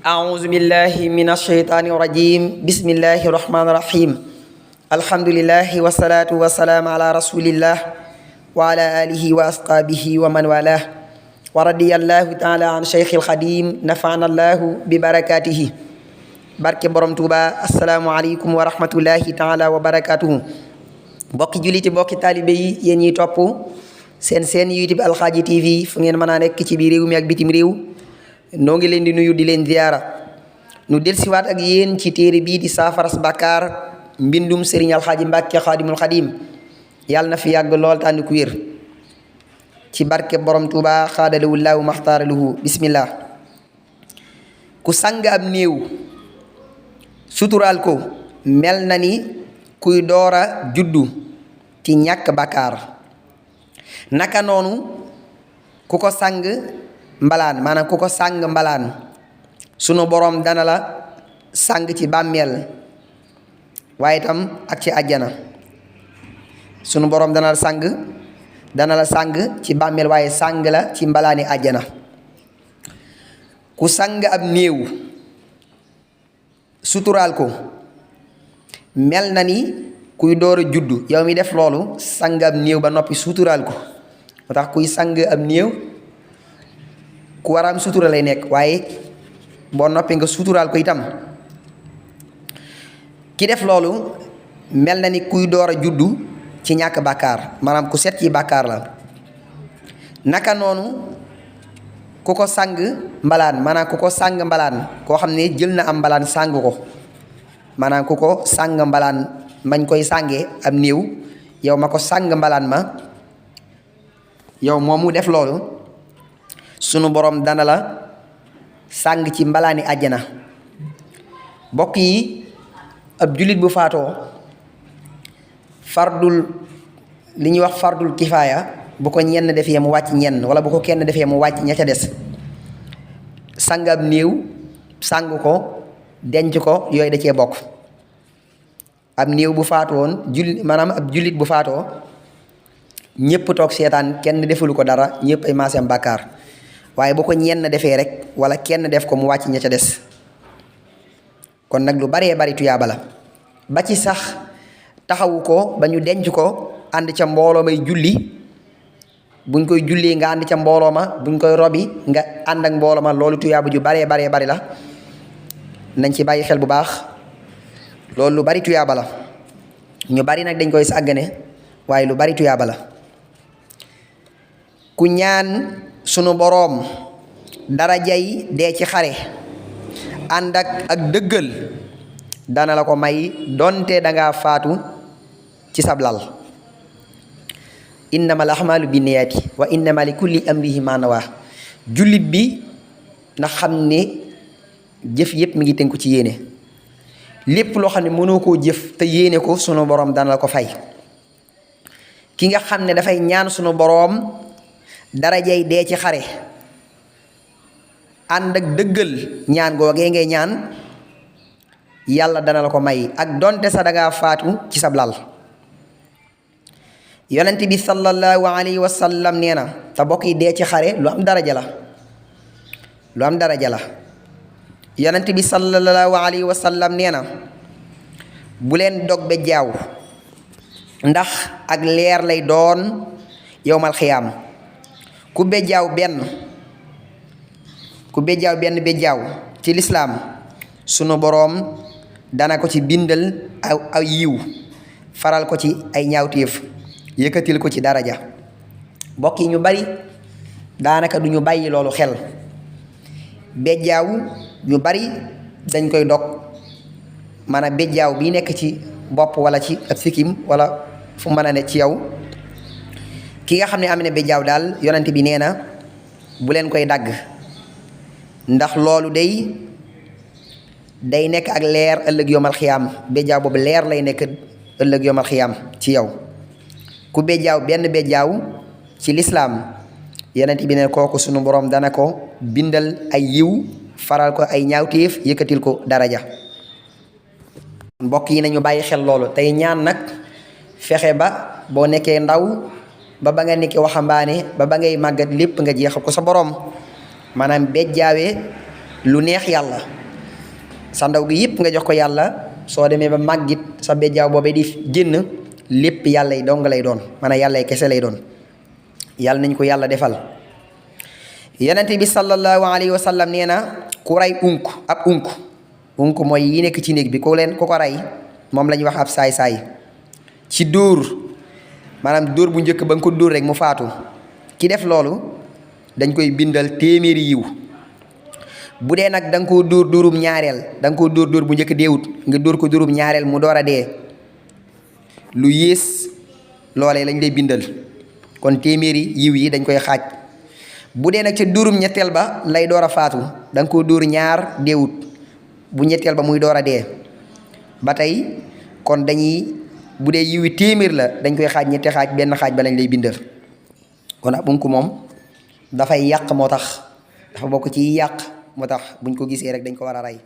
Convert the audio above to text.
أعوذ بالله من الشيطان الرجيم بسم الله الرحمن الرحيم الحمد لله والصلاة والسلام على رسول الله وعلى آله وأصحابه ومن والاه ورضي الله تعالى عن شيخ الخديم نفعنا الله ببركاته barke borom Tuuba asalaamaaleykum wa rahmatullahi taala wa barakatuhu mbokki juliti mbokki taalibe yi yéen ñiy topp seen YouTube Alxaaji TV fu ngeen mën a nekk ci biir réew mi ak bitim réew noo ngi leen di nuyu di leen ziyaara nu delsiwaat ak yéen ci téere bii di saafaras bàkkaar mbindum Sëriñ Alxaaji Mbàkke Xaadimul Xadim yàlla na fi yàgg lool tànn ku wér ci barke borom Tuuba xaadalawullaahu maxtaaralahu bismillah ku sang ab néew suturaal ko mel na ni kuy doora juddu ci ñàkk bàkkaar naka noonu ku ko sang mbalaan maanaam ku ko sang mbalaan sunu boroom dana la sang ci bàmmeel waaye itam ak ci àjjana sunu boroom dana la sang ci bàmmeel waaye sang la ci mbalaani àjjana ku sang ab néew suturaal ko mel na ni kuy door a juddu yow mi def loolu sang ab néew ba noppi suturaal ko moo tax kuy sang ab néew ku war a am sutura lay nekk waaye boo noppi nga suturaal ko itam ki def loolu mel na ni kuy door a juddu ci ñàkk bàkkaar maanaam ku set ci bàkkaar la naka noonu ku ko sang mbalaan maanaam ku ko sang mbalaan koo xam ne jël na am mbalaan sang ko maanaam ku ko sang mbalaan mañ koy sàngee am néew yow ma ko sang mbalaan ma yow moomu def loolu sunu borom dana la sang ci mbalaani àjjana bokk yi ab jullit bu faatoo li ñuy wax fardul kifaaya bu ko ñenn defee mu wàcc ñenn wala bu ko kenn defee mu wàcc ña ca des sang ab néew sang ko denc ko yooyu da cee bokk ab néew bu faatoon maanaam ab jullit bu faatoo ñëpp toog seetaan kenn defalu ko dara ñëpp ay maaseem bàkkaar waaye bu ko ñenn defee rek wala kenn def ko mu wàcc ña ca des kon nag lu baree bari tuyaaba la ba ci sax taxawu ko ba ñu denc ko ànd ca mbooloo may julli buñ koy jullee nga ànd ca mbooloo ma buñ koy robi nga ànd ak mbooloo ma loolu tuyaaba ju baree bari la nañ ci bàyyi xel bu baax loolu lu bari tuyaaba la ñu bari nag dañ koy sàggane waaye lu bari tuyaaba la ku ñaan sunu boroom darajay dee ci xare ànd ak dëggal dana la ko may donte dangaa faatu ci sablal innamal ahmaalu binniyaati wa innama li kulli amrihi ma nawaa jullit bi na xam ne jëf yépp mi ngi tënku ci yéene lépp loo xam ne mënoo koo jëf te yéene ko sunu boroom dana la ko fay ki nga xam ne dafay ñaan sunu boroom darajay dee ci xare ànd ak dëggal ñaan googee ngay ñaan yàlla dana la ko may ak donte sa dangaa faatu ci sablal yonent bi sallallahu alayhi wa sallam nee na te bokk yi dee ci xare lu am daraja la yonent bi sallallahu alayhi wa sallam nee na bu leen dog be jaaw ndax ak leer lay doon yowmal xiyaam ku be jaaw benn be jaaw ci lislaam sunu boroom dana ko ci bindal aw yiw faral ko ci ay ñaawteef yëkkatil ko ci daraja mbokk yi ñu bari daanaka du ñu bàyyi loolu xel bejjaaw ñu bari dañ koy dog maanaam bejjaaw bi nekk ci bopp wala ci ab sikkim wala fu mën a ne ci yow ki nga xam ne am na bejjaaw daal yonent bi nee na bu leen koy dagg ndax loolu day nekk ak leer ëllëg yomal xiyaam bejjaaw boobu leer lay nekk ëllëg yomal xiyaam ci yow ku bejjaaw benn bejjaaw ci lislaam yonent bi ne kooku sunu boroom dana ko bindal ay yiw faral ko ay ñaawteef yëkkatil ko daraja mbokk yi nañu bàyyi xel loolu tey ñaan nag fexe ba boo nekkee ndaw ba nga nekkee waxambaane ba ngay màggat lépp nga jeexal ko sa boroom maanaam bejjaawee lu neex yàlla sa ndaw gi yëpp nga jox ko yàlla soo demee ba màggit sa bejjaaw boobee di génn lépp yàlla yi dong lay doon maanaam yàlla yi kese lay doon yàlla nañ ko yàlla defal. yonent bi sallallahu alayhi wa sallam nee na ku rey ab unk mooy yi nekk ci néeg bi ku ko rey moom la ñuy wax ab saay-saay ci dóor maanaam dóor bu njëkk ba nga ko dóor rek mu faatu ki def loolu dañ koy bindal téeméeri yiw. bu dee nag da nga koo dóor dóorum ñaareel da nga koo dóor bu njëkk deewut nga dóor ko dóorum ñaareel mu door a dee lu yées loolee lañ lay bindal kon téeméeri yiw yi dañ koy xaaj. bu dee nag ca dóorum ñetteel ba lay door a faatu da nga koo dóor ñaar deewut bu ñetteel ba muy door a dee ba tey kon dañuy bu dee yiw yi téeméer la dañ koy xaaj ñetti xaaj benn xaaj ba lañ lay bindal. kon ab unk moom dafay yàq moo tax dafa bokk ci yàq moo tax buñ ko gisee rek dañ ko war a rey.